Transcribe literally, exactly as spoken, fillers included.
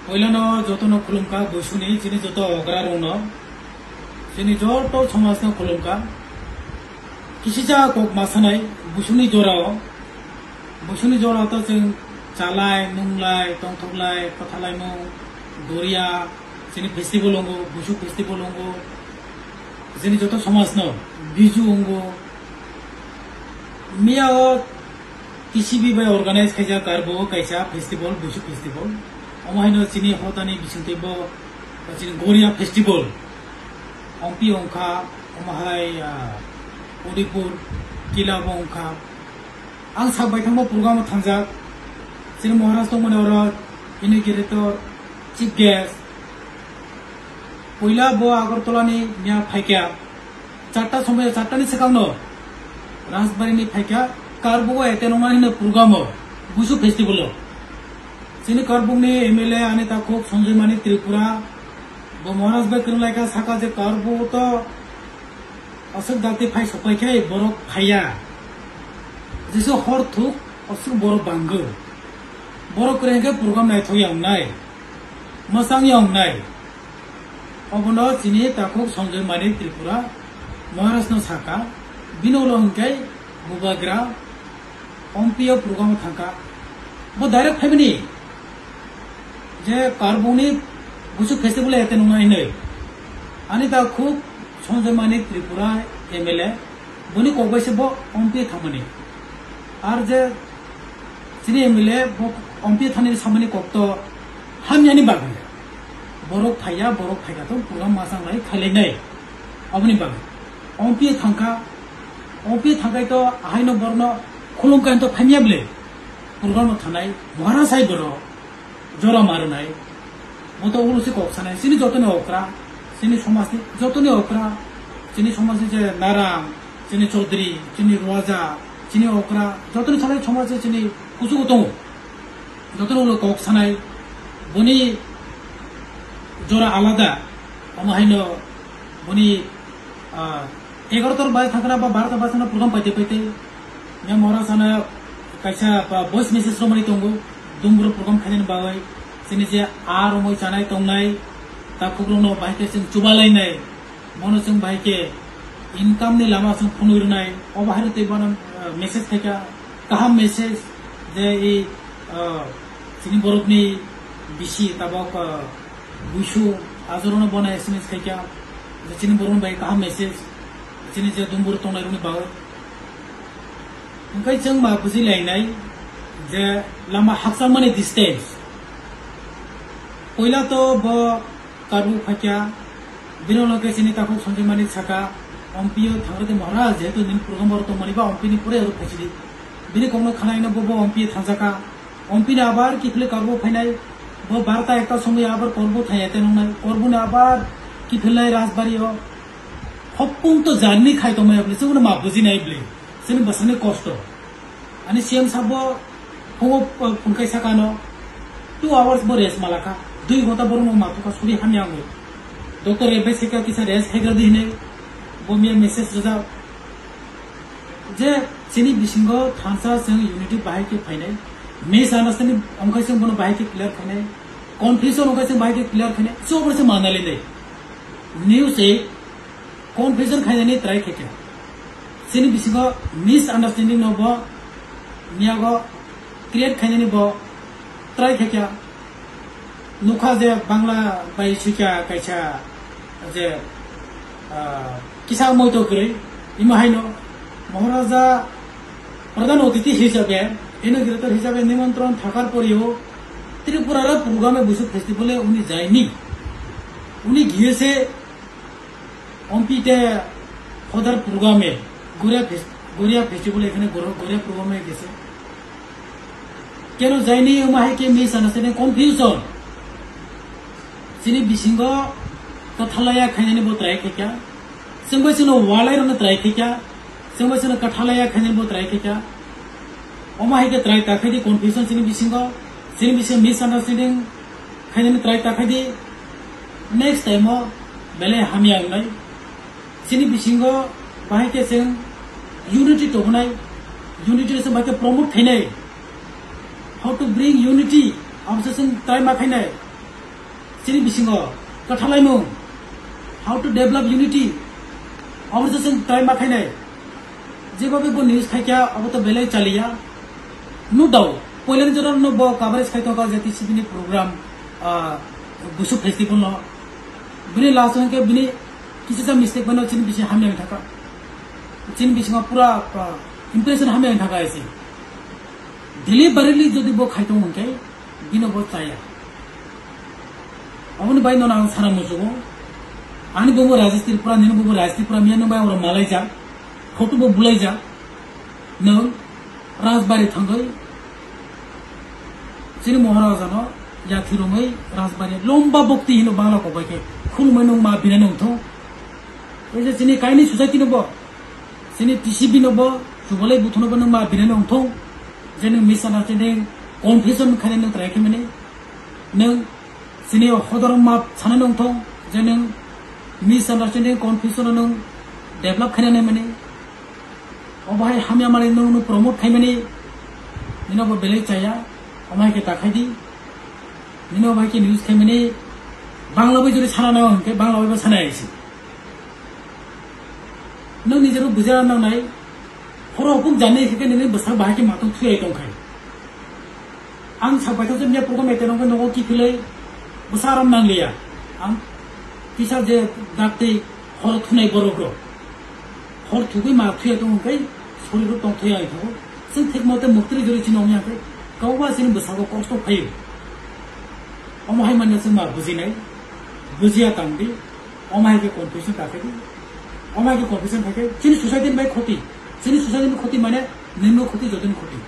Poilano jotono khulumkha, Buisuni chini joto ograrokno, chini joto somajno khulumkha. Kisija kok masanai Buisuni jorao, Buisuni jorao to chwng chalai, nunglai, tongthoklai, kwthalaimung, Goria, chini festival ongo, Buisu festival ongo, chini joto somajno, Biju ongo. Miya o T C B bai organize khaijak Karbo kaisa festival, Buisu festival. Omo haino chini hotani bisingtwi bo chini Goria festival. Ompi ongkha, omo hai, ah, Udaipur kila bo ongkha. Ang sak bai thangma program o thangjak. Chini Maharaj tongmani oro inaugurator, chief guest. Puila bo Agartala ni miya phaikya. Charta somoi, charta ni swkang no Rajbari ni phaikya, Karbo o ete nongmani hino program o, Buisu festival o. Chini Karbuk ni M L A ani takhuk Sanjay Manik Tripura, bo Maharaj bai kwrwng laikha, saka je Karbo o to aswk dakti phai sopai khe borok phaiya. Jesu hor thuk aswk borok banggo. Borok kwrwng khe program naithok ya wngnai, mwchang ya wngnai. Obono chini takhuk Sanjay Manik Tripura Maharaj no saka, bini ulo hwnkhe Bubagra Ompi o program o thangkha. Bo direct phaimani je Karbuk ni Buisu festival ete nungna hinwi. Ani takhuk Sanjay Manik Tripura M L A, boni kok bai se bo Ompi thangmani. Ar je chini M L A bo Ompi thani samani kok to hamyani bagwi. Borok phaiya, borok phaikha to program mwchang lai khailainai. Aboni bagwi Ompi thangkha, Ompi thangkhai to ahaino borokno khulumkha to phaimya bwle. Program no thanai Maharaj hai borok jora marwnai. Bo to ulo se kok sanai, chini jotoni okra, chini somajni jotoni okra, chini somajni je Naram, chini Chaudhary, chini Roja, chini okra, jotoni sanai somaj je chini kuchugo tongo. Jotoni ulo kok sanai, boni jora alada, omo haino boni, ah, egarotar bai thangkra ba barotar bai thangkra program paite paite, yang mora sana kaisa ba voice message romani tongo, dumbur program khainani bagwi, chini je a romoi chanai tongnai, takhukrokno bahai khe chwng chubalainai, bono chwng bahai khe income ni lama chwng phunui rwnai, o bahai rwtwi bono, ah, message khaikha, kaham message, je i, ah, chini borokni bisi tabok, ah, Buisu, ajorokno bono S M S khaikha, je chini borokni bai kaham message, chini je dumbur tongnai rokni bagwi. Hwnkhe chwng ma buji lainai je lama hakchangmani distance. Poila to bo Karbo phaikha, bini ulo khe chini takhuk Sanjay Manik saka, Ompi o thangrwdi Maharaj, jehetu nini program oro tongmani ba Ompi ni pore oro phaisidi. Bini kokno khanaino bo, bo Ompi thangjaka. Ompi ni abar kiphilwi Karbo phainai, bo barta ekta somoi abar Karbo thai ete nungnai, Karbo ni abar kiphilnai Rajbari o. Hopung to journey khai tongmaya bwle, chwngno ma bujinai bwle, chini bwsani kosto. Ani C M sabo phungo, uh, phunkai sakano two hours bo rest malaka, dui ghonta borokno matukha suri hamya wngwi. Doctor Rebbe sika kisa rest khaigra di hinwi bo miya message rwjak. Je chini bisingo thansa chwng unity bahai khe phainai, misunderstanding wngkha chwng bono bahai khe clear khainai, confusion wngkha chwng bahai khe clear khainai, chobor se manali nai. News e confusion khainani try khaikha. Chini bisingo misunderstanding no bo miyago create khainani bo try khaikha. Nukha je Bangla bai suikha kaisa je, ah, kisa moito kwrwi, imo haino Maharaja Pradhan Othithi hisabe, inaugurator hisabe nimantron thakar porio Tripura ra program e Buisu festival e uni jaini. Uni giyese Ompi te hodar program e, Goria fes-, Goria festival ekhane Gor-, Goria program e gese. Keno jaini wngma hai khe misunderstanding, confusion. Chini bisingo kwthalaya khainani bo try khaikha. Chwngbai chwngno walai rwna try khaikha. Chwngbai chwngno kwthalaya khainani bo try khaikha. Omo hai khe try ta khaidi confusion chini bisingo. Chini bisingo misunderstanding khainani try ta khaidi. Next time o belai hamya wngnai. Chini bisingo bahai khe chwng unity tobonai, unity se bahai khe promote khainai. How to bring unity, abo se chwng try ma khainai. Chini bisingo kwthalaimung, how to develop unity, obo se chwng try ma khainai. Jebobe bo news khaikha, obo to belai chaliya. No doubt, poilani jora no bo coverage khai tongkha je T C B ni program, ah, Busu festival no. Bini last hwnkhe bini kisa mistake bano chini bisi hamya wng thaka. Chini bisingo pura, ah, impression hamya wng thaka isi. Deliberately jodi bo khai tong hwnkhe, bino bo chaya. Aboni bai nono ang sana musugo. Ani bumu Rajesh Tripura, nini bumu Rajesh Tripura, miya nung bai oro malaijak. Photo bo bulaijak. Nung Rajbari thangwi. Chini Maharaja no yathirumwi Rajbari lomba bokti hino Bangla kobai khe. Khulumwi nung ma bina nung thung. Oje chini kaini society no bo. Chini T C B no bo, chubalai buthu no bo nung ma bina nung thung. Je nung misunderstanding, confusion khainai nung try khaimani. Nung chini o hodorok ma sana nung thung. Je nung misunderstanding, confusion no nung develop khainai mani. Obo hai hamya mani nung nung promote khaimani. Nino bo belai chaya, omo hai khe ta khai di. Nino bai khe news khaimani. Bangla bai jori sana nang hwnkhe, Bangla bai bo sana yaisi. Nung nijero bujana nangnai, horo hopuk jani hike nini bwswk bahai khe matwng thuyai tongkhai. Ang sak baithang se miya program ete nongkhe nogo kiphilwi bwsa aram nangliya. Ang kisa je daktwi hor thunai borok rok. Hor thugwi ma thuyai tong hwnkhe soriro tong thuyai thago. Chwng thik mote muktri jori chini ongya khe kwbangma chini bwsago kosto phaio. Omo hai manna chwng ma bujinai, bujiya tangdi. Omo hai khe confusion ta khe di. Omo hai khe confusion kha khe chini society ni bai khoti. Chini society ni khoti mane nini khoti, jotoni khoti.